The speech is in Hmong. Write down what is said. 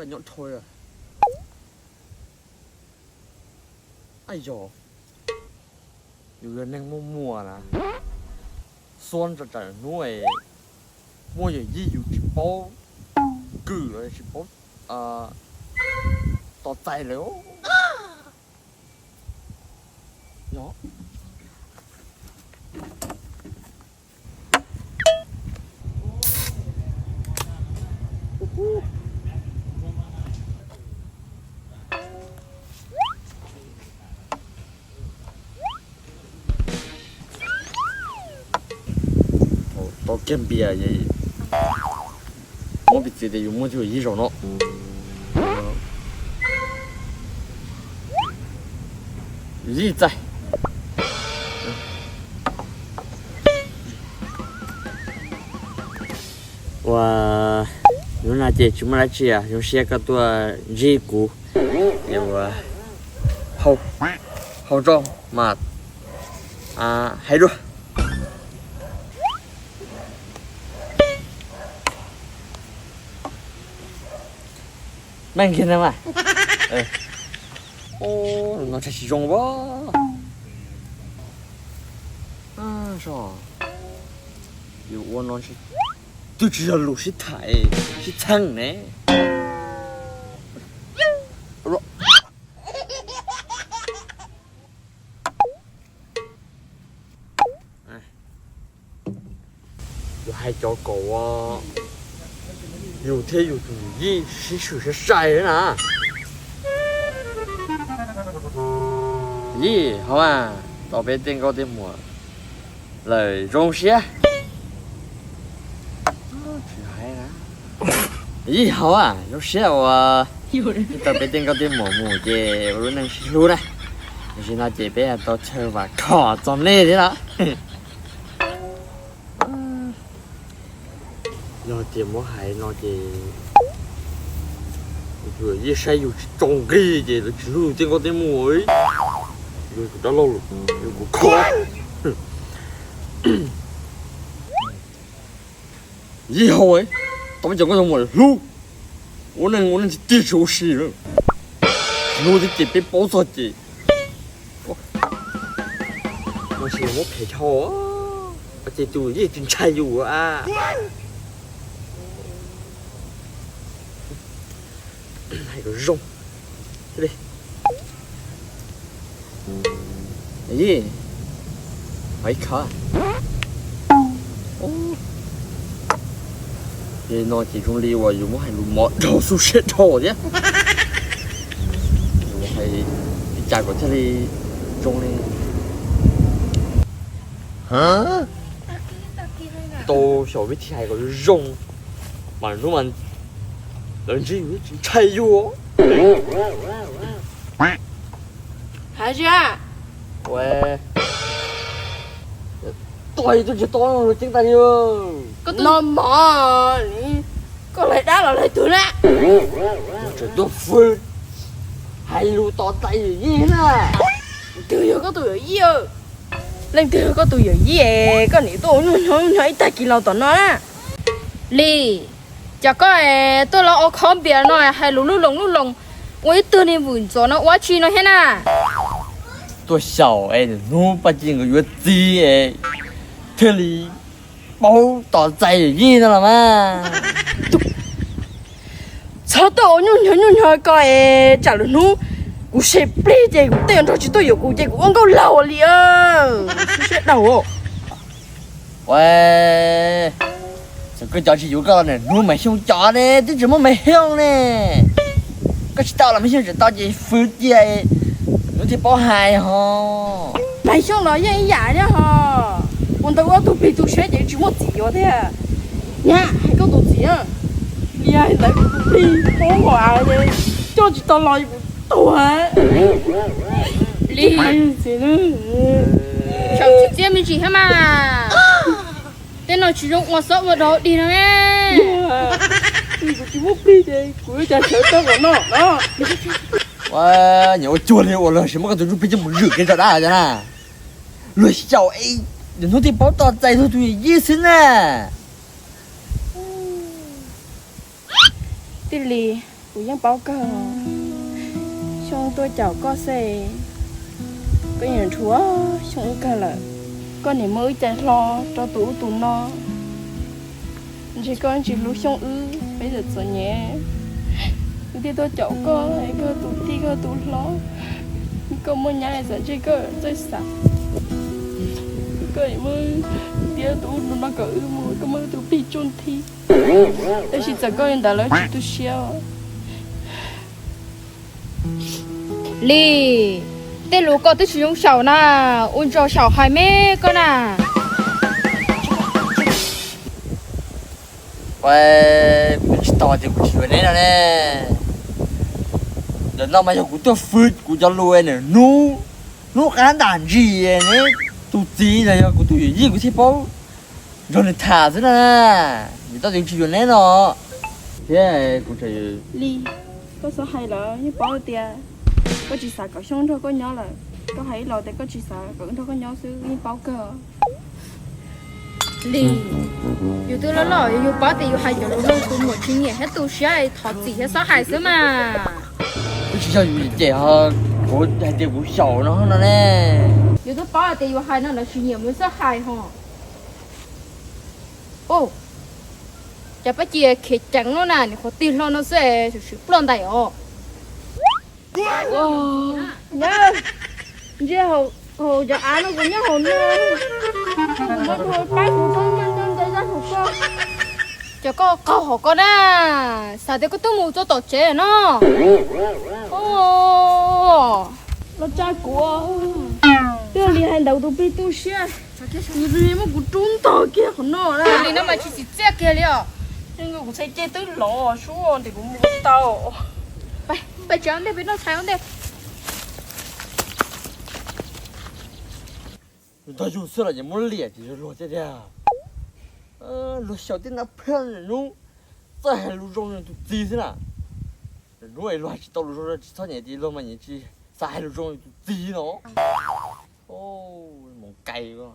Nyob dhau. Yog yus yog neeg muaj muag na, xuab ntawm tsam hnub muaj yawm yij yus tsis paub kwm los tsis paub tos txais lawm. Tau kiag npias, muab piv txwv tias yus muaj yawm yij zaum no. Yij txais. Ua, hnub no ces tsis muaj dab tsi, zoo siab koj tuaj ntsib kuv. Ces ua, hau, hau tso mas hais dua. Meej kiag na mas. No tshaj tsis zoo as. Yus ua no twb tsis yog lus sib tham sib txheeb ne. Yus hais cov kom ua yus thiab yus tus yij sib swm sai sai na. Yij hauv, tau peb tej nkauj tej muam lawm zoo siab. Yij hauv, zoo siab uas tau peb tej nkauj tej muam mus ces ua lub neej sib hlub na. Tam sim no ces peb tau chaw vam khom txom nyem thiab los. Yog tias muab hais no ces yus yij saib yus tsis tso nqi ces lawv tsis hlub yus tej nkauj tej muam. Yus tus dab laug lawm, yus kuv kho. Yij hauv, tau peb cov nkauj cov muam hlub, ua neej ua neej tiag tiag tsis ua si. Hnub twg ces peb paub txog ces ua tsis muab phem dhau, ces tus yij tsis ntshai yus a. Hais kom zoo thiaj li. Yij, hais ib qho. Ces no ces zoo li uas yus muab hais lus mos dhau xub siab dhau thiab. Yus hais li cas kom thiaj li zoo li. Tau xyaum vib thim hais kom zoo, mas hnub mas lawv ntsib yus tsis ntshai yus. Hais tsis a? Ua, tuaj tub tsis tau ceeb tas li. No mog, koj laig dab los laig twg na? Tseem tuaj fwb hais lus tos txais yawm yij na. Twg yog koj tus yawm yij? Leej twg yog koj tus yawm yij? Koj niam tuaj ua nyuj nyo nyuj nyo ib tag kis los tom no na. Li, cas koj tuaj los ua khob npias no hais lus lub loos lub loos, ua ib tug niag vwm ntxov no ua tsi no thiab na? Tuaj xyaum es hnub Paj Ci nkawd yuav txiv es thiaj li paub tos txais yawm yij no los mas. Txhob tuaj ua nyuj nyo nyuj nyo ko es tsam lwm hnub kuv sem plig ces kuv tej nrog tsis tuaj yuav kuv ces kuv ua nkauj laug li. Siab daug. Ua, txawm koj cov tsis yuav koj los hnub Maiv Xyooj cov ne twb tsis muaj Maiv Xyooj ne. Koj tsis tau los Maiv Xyooj tseem tau ces fwv cia, hnub thiaj paub hais ho. Maiv Xyooj los yeej ib yam thiab ho. Ua ntawd ua tug plig tu siab ces tsis muaj txiv yuav thiab. Nyab, hais koj tus txiv, li hais ntawd kuv tus plig paub hais coj tsis tau los kuv tuag. Li, tsis txiaj me ntsis thiab mas. Tej no tsis zoo ua xob ua dog dig no. Kuv tsis muaj plig ces kuv yuav cas sawv tau kom noj no. Ua, nyias ua cuag li ua los sis muab koj tus ntsuj plig coj mus zwm kev tso dab cov na. Luag xyaum es hnub twg paub tos txais luag tus yawm yij xwb na. Tij Lis, Kuv yeej paub kawg, Xyoo tuaj caum koj xwb, koj yeej nrhuav Xyoo wb kawg lawm. Koj niam muab wb cais hlo rau tus ub tus no, ntshe koj tsis hlub Xyoo wb, peb txom txom nyem, wb thiaj tuaj caum koj, koj tus tij koj tus hlob, koj muaj nyab txawm ntshe koj txawj xav, koj muab tiab tus ub tus no kom wb mus, koj muab wb tus plig tsuj nthi. Tab sis txawm koj li ntawd los tsis tu siab. Lis, tej lus koj twb tsis zoo xyaum na, ua ntso xyaum hais me koj na. Kuv twb tsis tau tias kuv tsis yuav neb no ne. Ntawm no mas yog kuv tuaj fwv kuv cov lus nws hnub, hnub qab ntam ntsis neb tus txiv los yog kuv tus yawm yij kuv thiaj paub nrog nws tham xwb na. Vim tau tias kuv tsis yuav neb no thiab kuv Lis, koj txhob hais lawm, yeej paub tias koj tsis xav kom Xyoo nrog koj nyob lawm. Koj hais ib los tias koj tsis xav kom wb nrog koj nyob xwb, yeej paub kawg. Lis, yus twb loj loj yus paub tias yus hais cov lus no tus muam tsis nyiam thiab tu siab, thov txim thiab txhob hais xwb mas. Twb tsis yog yus cem ho, kuv hais tias kuv xyaum no no ne. Yus twb paub tias yus hais no lawv tsis nyiam mus txhob hais ho. Ub, cas Paj Ci khiav ceev lub na, nws qhuav tig hlo no xwb es sim ploj ntais os. Nyab, ntsej hauv cov av no kuv nyob hauv no, kuv muab rau pab kuv txhob nco nco nco zab hauv koj. Ces koj qaug hauv koj na, xav tias koj twb mus txog tom tsev no. Los tsa kuv, twb li hais ntawd tus plig tu siab, kuv muab kuv rub ntog kiag qhov no na. Li no mas tsis txim txiaj kiag li os. Kuv txhais ceg twb lov sub ntes kuv mus tau. Peb tsev ua ntej, peb noj tshais ua ntej. Nrog yus xwb los ces muab liam ces luag tiag tiag. Luag xyaum tib nab phab hnub txawj hais lus zoo rau tus txiv xwb na. Hnub es luag hais tsis tau lus zoo, tsis txhob nyiam tias luag mas nyiam tsis xav hais lus zoo rau tus txiv no. Mus kais, xyaum lawm.